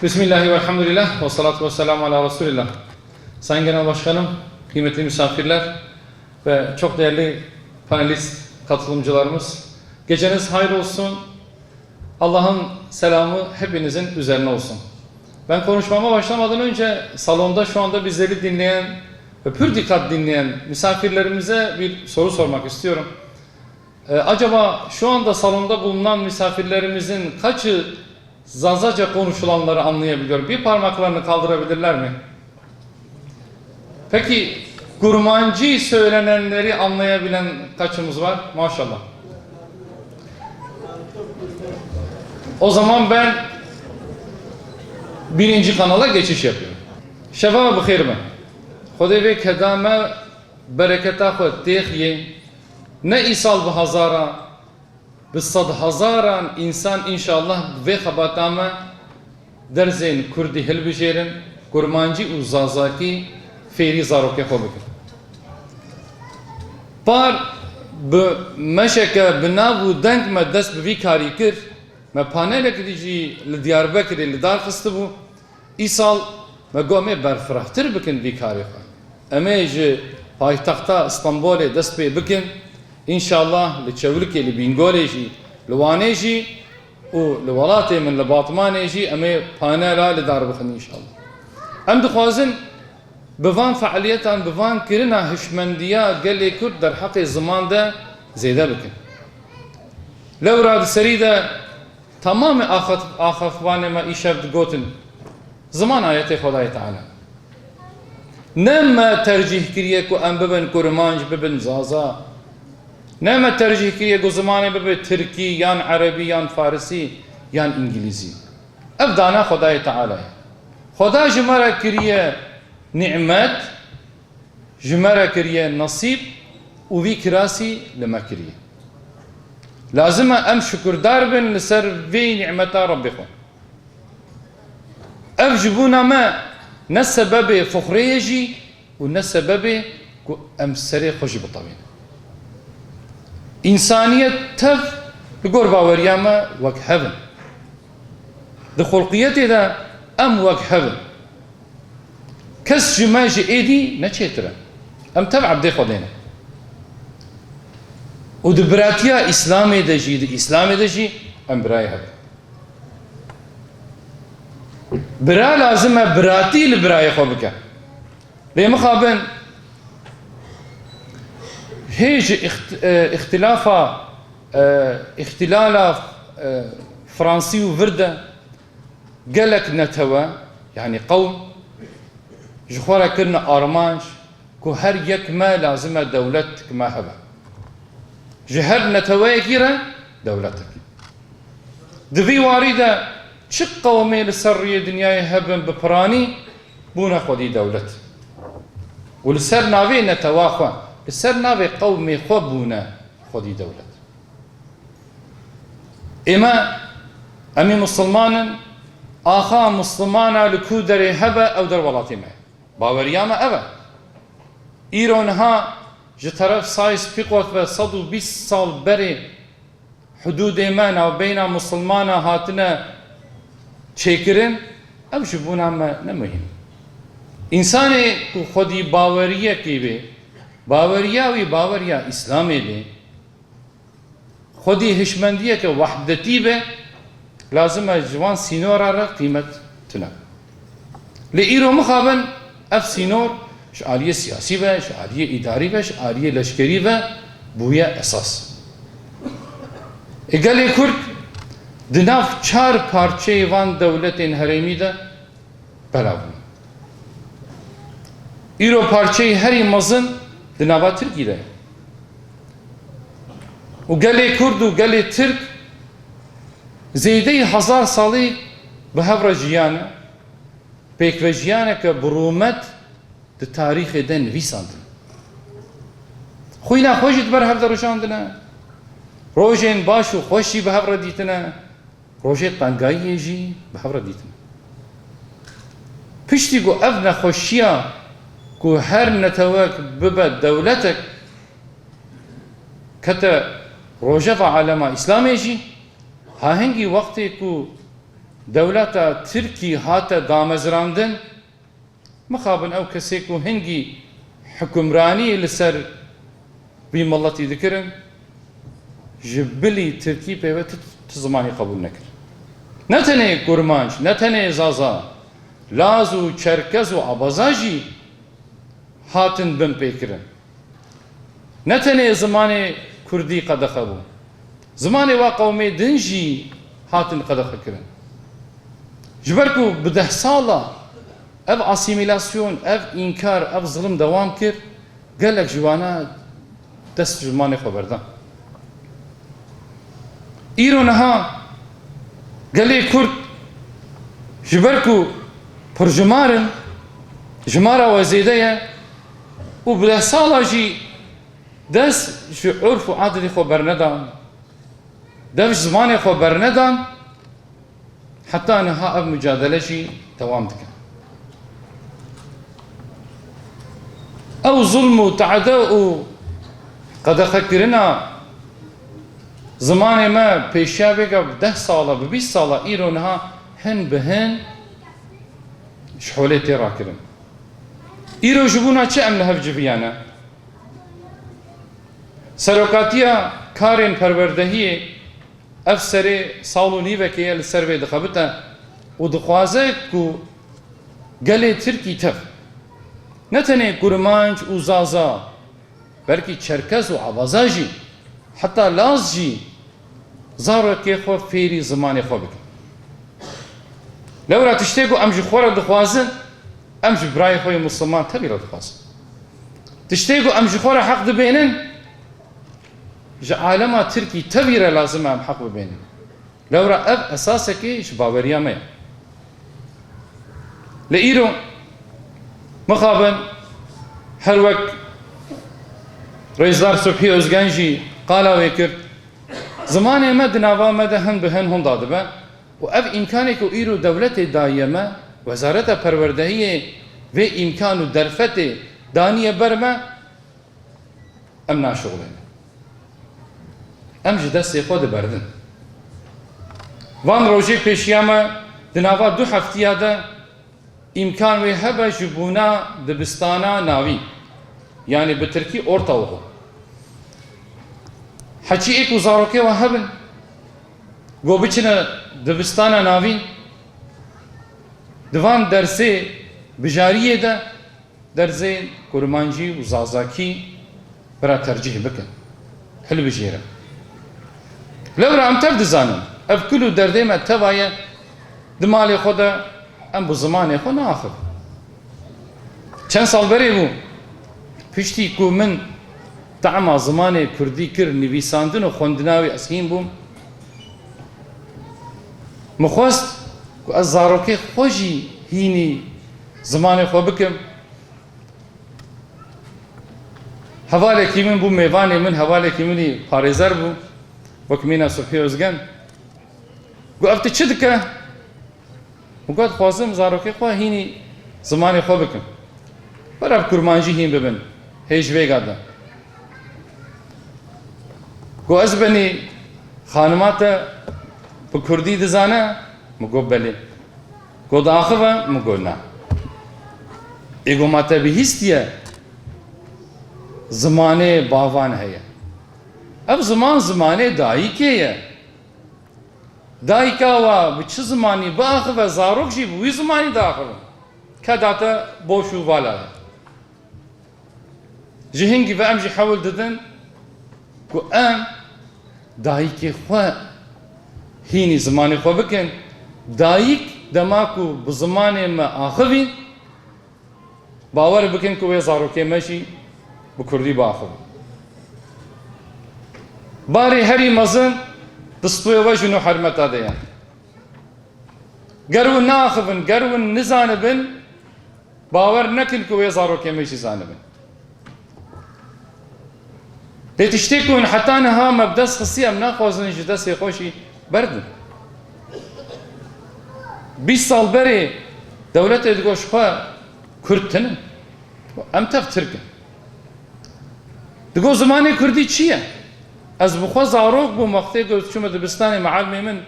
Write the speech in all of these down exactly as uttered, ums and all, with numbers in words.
Bismillah ve elhamdülillah ve salatu ve selamu ala Resulillah. Sayın Genel Başkanım, kıymetli misafirler ve çok değerli panelist katılımcılarımız, geceniz hayır olsun. Allah'ın selamı hepinizin üzerine olsun. Ben konuşmama başlamadan önce salonda şu anda bizleri dinleyen ve pür dikkat dinleyen misafirlerimize bir soru sormak istiyorum. Ee, acaba şu anda salonda bulunan misafirlerimizin kaçı Zazaca konuşulanları anlayabiliyor? Bir parmaklarını kaldırabilirler mi? Peki, Kurmancî söylenenleri anlayabilen kaçımız var? Maşallah. O zaman ben birinci kanala geçiş yapıyorum. Şeva bi xêr be. Xwedê vê keda me bereketa xwe têxiyê. Ne îsal bi hezara, bi sedhezaran însan înşallah bi vê xebata me dersên kurdî hilbijêrin, kurmancî û zazakî fêrî zarokê xwe bikin. Par bi meşeke bi nav û deng me dest bi vî karî kir, me panelekî dî jî li Diyarbekirê li dar xistibû. Îsal me got, em ê berfirehtir bikin vî karê xwe. Em ê ji paytexta Stenbolê dest pê bikin. Înşallah li Çewlikê, li Bîngolê jî, li Wanê jî û li welatê min, li Batmanê jî em ê panela li dar bixin înşallah. Em dixwazin bi van fealiyetan, bi van kirina hişmendiya gelê Kurd derheqê ziman de zêde bikin. Lewra di serî de Tamamê axaf-, axafvanê me îşev digotin, ziman ayetê Xwedayê Teala. Ne me tercîh kiriye ku em bibin kurmanc, bibin zaza. Ne me tercîh kiriye ku zimanê bibe tirkî, yan erebî, yan farisî, yan îngilîzî. Ev dana Xwedayê Teala ye. Xweda ji me re kiriye nîmet, ji me re kiriye nesîb û vî kirasî li me kiriye. Lazim e em şukurdar bin li ser vê nîmeta Rebbê xwe. Ev ji bona me ne sebebê fuxrê ye jî û ne sebebê ku em serê xwe jî bitewînin. Însaniyet tev li gor baweriya me wek hev in. Di xulqiyetê de em wek hev in. Kes ji me ji êdî ne çêtir e. Em tev ebdê Xwedê ne. Û di biratiya Îslamê de jî, di Îslamê de jî em birayê hev in. Bira lazim e biratî li birayê xwe bike. Lê mixabin hê ji îxt-, e, îxtilafa, e, îxtilala, e, Fransî û vir de gelek netewe, yanî qewm, ji xwe re kirine armanc ku her yek me lazim e dewletek me hebe. Ji her neteweyekî re dewletek. Di vî warî de çi qewmê li ser rûyê dinyayê hebin bi piranî bûne xwedî dewlet. Û li ser navê netewa xwe, li ser navê qewmê xwe bûne xwedî dewlet. Ême, em ê misilman in, axa misilmana li ku derê hebe, ew der welatê me ye. Baweriya me ev e. Îro niha ji teref Sykes-Picot ve sed û bîst sal berê hudûdê me navbeyna misilmana hatine çêkirin, ev ji bona me ne muhîm. Însanê ku xwedî baweriyekê bê, baweriya wî baweriya Îslamê bê, xwedî hişmendiyeke wehdetî be, lazim e ji van sînora re qîmet tune. Lê îro mixabin ev sînor ji aliyê siyasî ve, ji aliyê îdarî ve, ji aliyê leşkerî ve bûye esas. Ê gelê Kurd di nav çar parçeyê van dewletên herêmî de belav bûn. Îro parçeyê herî mezin di nava Tirkî de ye. Û gelê Kurd û gelê Tirk zêdeyî hezar salî bi hev re jiyane, pêkvejiyaneke bi rûmet di tarîxê de nivîsandin. Xwîna xwe jî di ber hev de rûşandine. Rojên baş û xweş jî bi hev re dîtine. Rojê tengayiyê jî bi hev re dîtin. Piştî ku ev nexweşiya ku her netewek bibe dewletek kete rojeva alema Îslamê jî, ha hingî wextê ku Dewleta Tirkî hate damezrandin, mixabin ew kesê ku hingî hukimranî li ser vî miletî dikirin, ji bilî Tirkî pê ve ti, ti zimanî qebûl nekir. Ne tenê Kurmanc, ne tenê Zaza, Laz û Çerkez û Abaza jî hatin binpêkirin. Ne tenê zimanê Kurdî qedexe bû. Zimanê wa qewmê din jî hatin qedexekirin. Ji ber ku bi deh sala ev asîmîlasyon, ev înkar, ev zilim dewam kir, gelek ji wana dest ji zimanê xwe berdan. Îro niha gelê Kurd ji ber ku pirjimar in, jimara we zêde ye û bi deh sala jî dest ji urf û adetê xwe bernedan, dev ji zimanê xwe bernedan, heta niha ev mucadele jî dewam dike. Ew zulm û te'de û qedexekirina zimanê me pêşiya vêga bi deh sala, bi bîst sala, îro niha hin bi hin ji holê tê rakirin. Îro ji bona çi em li hev civiyane? Serokatiya karên perwerdehiyê ev serê sal û nîvekê ye li ser vê dixebite û dixwaze ku gelê Tirkî tev, ne tenê Kurmanc û Zaza, belkî Çerkez û Abaza jî, heta Laz jî zarokê xwe fêrî zimanê xwe bikin. Lewra tiştê ku em ji xwe re dixwazin, em ji birayê xwe yê Misliman tevî re dixwazin. Tiştê ku em ji xwe re heq dibênin, ji alema Tirkî tevî re lazim e em heq bibênin. Lewra ev esasekî ji baweriya me ye. Li îro mixabin her wek Rêzdar Subhî Ozgen jî qala wê kir, zimanê me di nava me de hin bi hin hunda dibe û ev îmkanê ku îro dewletê daye me, Wezareta Perwerdehiyê vê îmkan û derfetê daniye ber me, em naşixulînin. Em ji destê xwe diberdin. Van rojê pêşiya me di nava du heftiya de îmkan wê hebe ji bona dibistana navîn, yanî bi tirkî ortaokul. Heçî ê ku zarokê we hebin, go biçine dibistana navîn, di van dersê bijariyê de derzên kurmancî û zazakî bira tercîh bikin, hilbijêrin. Lewra em tev dizanin, ev kul û derdê me teva ye, di malê xwe de em bi zimanê xwe naaxivin. Çend sal berê bû, piştî ku min tema zimanê kurdî kir, nivîsandin û xwendina wî ez hîn bûm, min xwest ku ez zarokê xwe jî hînî zimanê xwe bikim. Hevalekî min bû, mêvanê min, hevalekî min î parêzer bû, wek mîna Subhî Ozgen. Got, "Ev tu çi dike?" Min got, "Dixwazim zarokê xwe hînî zimanê xwe bikim. Were bi kurmancî hîn bibin, hê ji vêga de." Got, "Ez benî xanima te bi kurdî dizane?" Min got, "Belê." Got, "Diaxive?" Min got, "Na." Ê got, "Ma te bihîstiye zimanê bavan heye? Ev ziman zimanê dayikê ye. Dayika we bi çi zimanî biaxive, zarok jî bi wî zimanî diaxivin. Keda te boş û vala ye." Ji hingî ve em jî hewl didin ku em dayikê xwe hînî zimanê xwe bikin. Dayik dema ku bi zimanê me axivîn, bawer bikin ku wê zarokê me jî bi kurdî biaxivin. Barê herî mezin di stûyê we jin û hermeta de ye. Ger hûn neaxivin, ger hûn nizanibin, bawer nekin ku wê zarokê me jî zanibin. Lê tiştê ku hûn heta niha me bi dest xistiye, em naxwazin ji destê xwe jî berdin. Bîst sal berê dewletê digot ji xwe Kurd tinin. Em tev Tirk in. Digot, "Zimanê Kurdî çi ye?" Ez bi xwe zarok bûm, wextê ku çûme dibistanê, mealimê min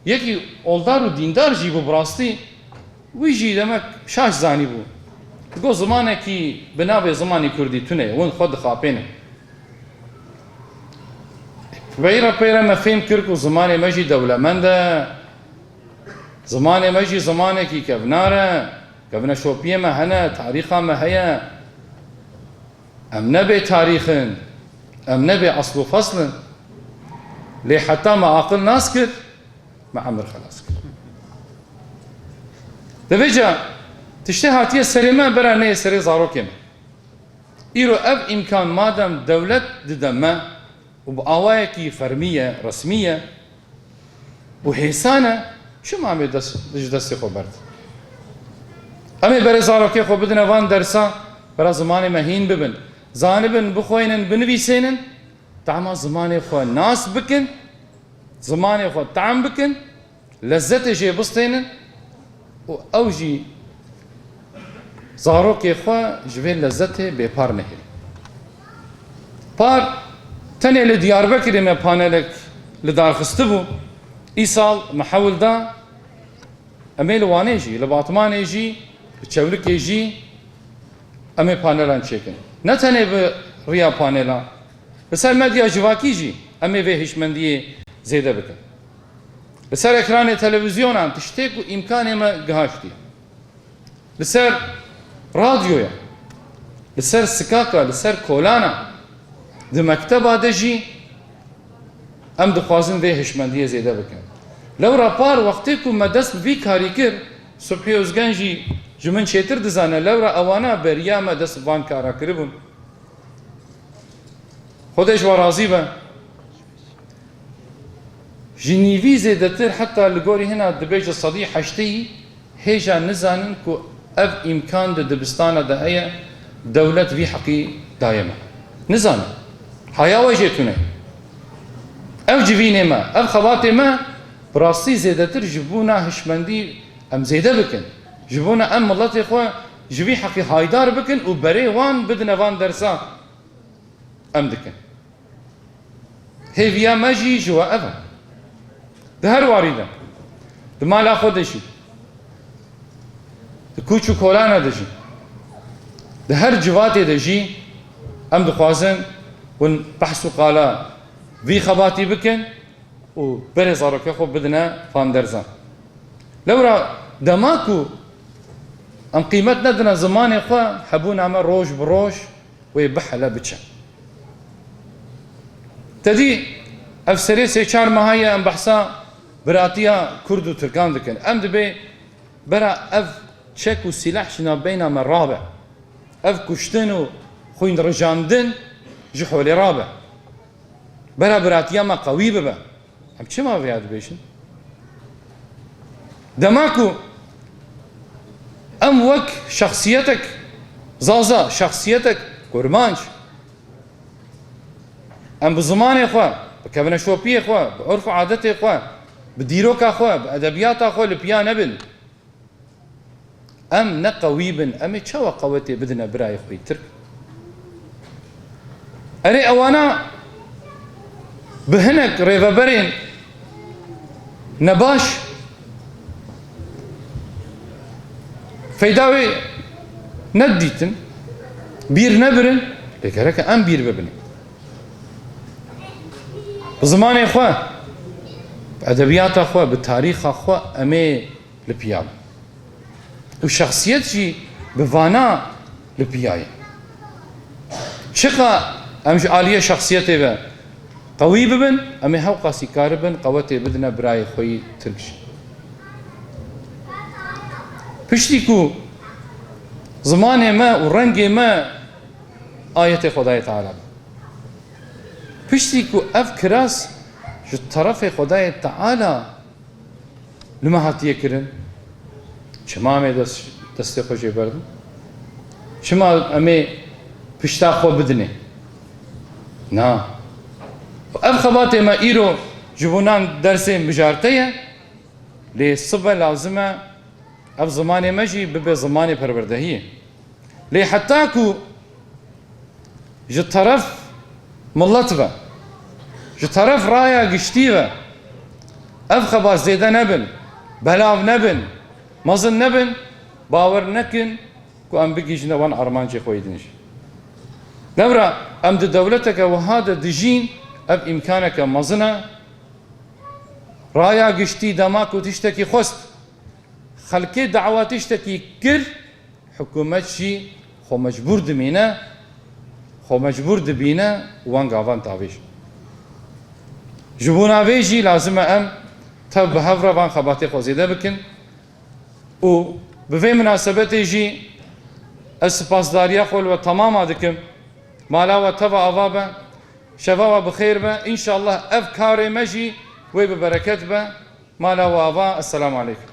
Yekî oldar û dîndar jî bû, bi rastî wî jî demek şaş zanîbû. Digot, zimanekî bi navê zimanê kurdî tune ye, hûn xwe dixapênin. Peyre peyre me fêm kir ku zimanê me jî dewlemend e, zimanê me jî zimanekî kevnar e, kevneşopiya me hene, tarîxa me heye. Em ne bê tarîx in, em ne bê esl û fesl in. Lê heta me aqil nas kir, me emir xelas kir. Di vêca tiştê hatiye serê me, bera neyê serê zarokê me. Îro ev îmkan madem dewlet dide me û bi awayekî fermî ye, resmî ye û hêsan e, çima em ê dest, ji destê xwe berdin? Em ê berê zarokê xwe bidine van dersa, bera zimanê me hîn bibin, zanibin, bixweynin, binivîsênin, tahma zimanê xwe nas bikin, zimanê xwe tam bikin, lezzetê jê bistênin û ew jî zarokê xwe ji vê lezzetê bêpar nehêlin. Par tenê li Diyarbekirê me panelek li dar xistibû. Îsal me hewl da em ê li Wanê jî, li Batmanê jî, li Çewlikê jî em ê panelan çêkin. Ne tenê bi riya panelan, li ser medya civakî jî em ê vê hişmendiyê zêde bikin. Li ser ekranê televîzyonan, tiştê ku îmkanê me gihaştiye. Li ser radyoya, li ser sikaka, li ser kolana, di mekteba de jî em dixwazin vê hişmendiyê zêde bikin. Lewra par wextê ku me dest bi vî karî kir, Subhî Ozgen jî ji min çêtir dizane, lewra ewana beriya me dest bi van kara kiribûn. Xwedê ji we razî be. Ji nîvî zêdetir, heta li gorî hina dibêje sedî heştê yî hêja nizanin ku ev îmkan di dibistana de heye, dewlet vî heqî daye me. Nizanin. Haya we jê tune. Ev civînê me, ev xebatê me, bi rastî zêdetir ji bona hişmendî em zêde bikin. Ji bona em miletê xwe ji vî heqî haydar bikin û berê wan bidine van dersa em dikin. Hêviya me jî ji we ev e. Di her warî de, di mala xwe de jî, di kûç û kolana de jî, di her civatê de jî em dixwazin hûn behs û qala vî xebatî bikin û berê zarokê xwe bidine van derzan. Lewra dema ku em qîmet nedine zimanê xwe, hebûna me roj bi roj wê bihele biçe. Te dî ev serê sê çar meha ye em behsa biratiya Kurd û Tirkan dikin. Em dibê bera ev çek û sîleh ji navbeyna me rabe. Ev kuştin û xwîn rijandin ji holê rabe. Bera biratiya me qewî bibe. Em çima vêya dibêjin? Dema ku em wek şexsiyetek zaza, şexsiyetek kurmanc, em bi zimanê xwe, bi kevneşopiyê xwe, bi urf û adetê xwe, bi dîroka xwe, bi edebiyata xwe li piya nebin, em ne qewî bin, em ê çawa qewetê bidine birayê xwe yî Tirk? Erê, ewana bi hinek rêveberên nebaş feyda wê nedîtin, bîr nebirin, lê gereke em bîr bibin. Bi zimanê xwe, bi edebiyata xwe, bi tarîxa xwe em ê li piya bin. Û şexsiyet jî bi vana li piya ye. Çiqa em ji aliyê şexsiyetê ve qewî bibin, em ê hewqasî karibin qewetê bidine birayê xwe yî Tirk jî. Piştî ku zimanê me û rengê me ayetê Xwedayê Teala be. Piştî ku ev kiras ji terefê Xwedayê Teala li me hatiye kirin, çima em ê dest, destê xwe jê berdin? Çima em ê pişta xwe bidinê? Na. Ev xebatê me îro ji bo nan dersê mijarte ye, lê sibe lazim e ev zimanê me jî bibe zimanê perwerdehiyê. Lê heta ku ji teref milet ve, ji teref raya giştî ve Ev xebat zêde nebin, belav nebin, mezin nebin, bawer nekin ku em bigihîjine wan armancê xwe yê din jî. Lewra em di dewleteke wiha de dijîn, ev îmkaneke mezin e. Raya giştî dema ku tiştekî xwest, xelkê dawa tiştekî kir, hikûmet jî xwe mecbûr dimîne, xwe mecbûr dibîne û wan gavan tavêj. Ji bona vê jî lazim e em tev bi hev re van xebatê xwe zêde bikin û bi vê minasebetê jî ez spasdariya xwe li we temama dikim. Mala we teva ava be, şeva we bi xêr be. Înşallah ev karê me jî wê bi bereket be. Mala we ava. Esselamu aleykum.